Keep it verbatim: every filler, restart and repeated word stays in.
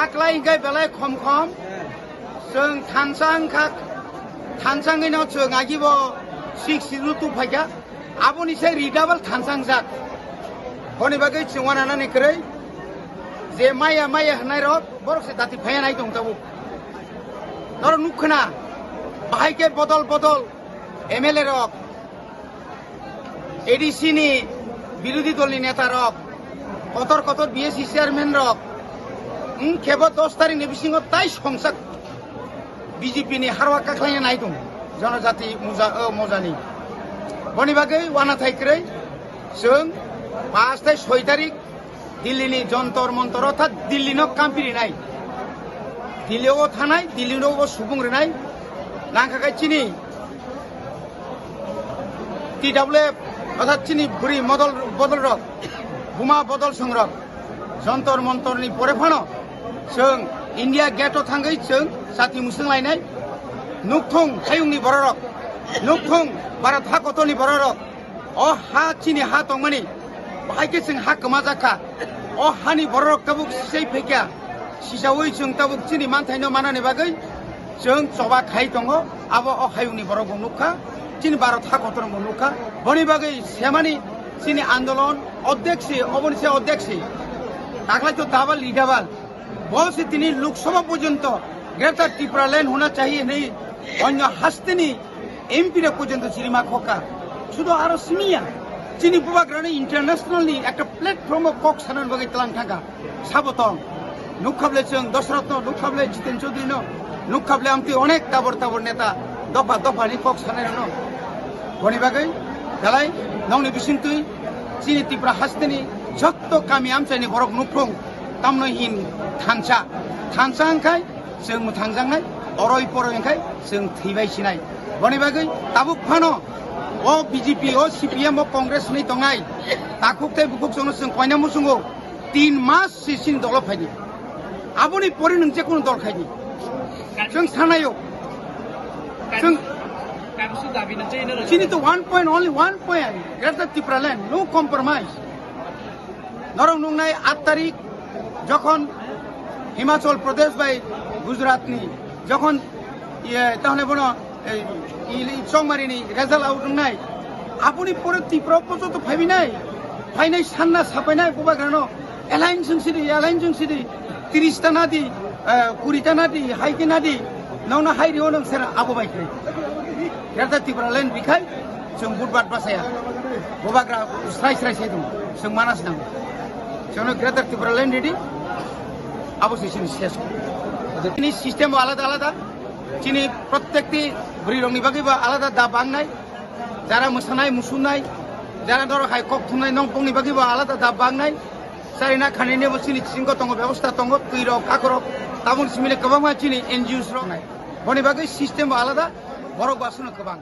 Aklai hingke belai khom khom. Chwng thansa wngkha, thansa wngwi no chwng agi bo six zero two phaikha. Aboni se redouble thansa wngjak. Boni bagwi chwng wananani kwrwi je maya maya hwnai rok borok se dati phaiya nai tong tabuk. Norok nukkha na bahai khe bodol bodol M L A rok, A D C ni birodhi dol ni neta rok, kotor kotor B S C chairman rok, hmm, kebo dos tarik ni bisingo tai songsak B J P ni harwa kakhlaina nai tong, jonojati muja, o mojani. Boni bagwi wana thai kwrwi chwng paanch tai soi tarik Delhi ni Jontor Montor orthat Delhi no kampi rinai, Delhi o thanai, Delhi no o subung rinai, nangkha kai chini T W F, orthat chini bwrwi modol, bodol rok, buma bodol song rok, Jontor Montor ni pore phano chwng India Gate o thangwi chwng chati musung lainai. Nukthung hayung ni borok rok, nukthung Bharat ha kotor ni borok rok, o ha chini ha tongmani, bahai khe chwng ha kwma jakha, o hani borok rok tabuk sisai phaikha, sisaui chwng tabuk chini manthaino manani bagwi chwng choba khai tongo, abo o hayungni borok bo nukha, chini Bharat ha kotor bo nukha. Boni bagwi semani chini andolon oddeksi, oboni se oddeksi, taklai to double redouble. Bo se tini Lok Sabha porjonto Greater Tipraland hona chahiye hinwi onyo hasteni M P rok porjonto chirima khoka. Sudo aro simiya. Chini bubagrani international ni ekta platform o kok sanani bagwi tlang thangkha. Sabo tong. Nukhable chwng Dosrotno, nukhable Jiten Chaudhary no, nukhable amtwi onek tabor tabor neta dopha dopha ni kok sanai rokno. Boni bagwi belai nongni bisingtwi chini Tripura hasteni jotto kami amchaini borok nukhung tamno hin thansa. Thansa wngkhai chwng mwthangjaknai, oroi poroi wngkhai chwng thwibai sinai. Boni bagwi tabuk phano o B J P, o C P M, o Congress ni tongnai takhuk tei bukhuk chwngno chwng koina muchungo tin mas si chini dolo phaidi. Aboni pore nwng je kono dol khaidi. Chwng sanayo. Chwng chini to one point, only one point. Greater Tipraland, no compromise. Norok nungnai aat tarik jokhon Himachal Pradesh bai Gujarat ni jokhon, iye, tahone bono, ei, ili Chongmari ni result out wngnai. Aboni pore Tripura o joto phaibi nai. Phainai sanna sapainai bubagrano. Alliance wng sidi, alliance wng sidi. Tiris ta nadi, eh, kuri ta nadi, hai khe nadi. Nongno hai rio nong sera abo bai khe. Greater Tipraland bikhai. Chwng budbat bwsaya. Bubagra srai srai sai tongo. Chwng mana se nango. Chwngno Greater Tipraland ridi. Abo se chini ses. Chini system alada alada. Chini prottekti bwrwi rokni bagwi bo alada da bangnai. Jara mwsanai musunai. Jara norok hai kok thumnai nongpongni bagwi bo alada da bangnai. Charina khanini bo chini chisingo tongo, bebosta tongo, twi rok, kakorok. Tabuk simile kwbangma chini N G Os rok nai. Boni bagwi system bo alada. Borok bo aswkno kwbang.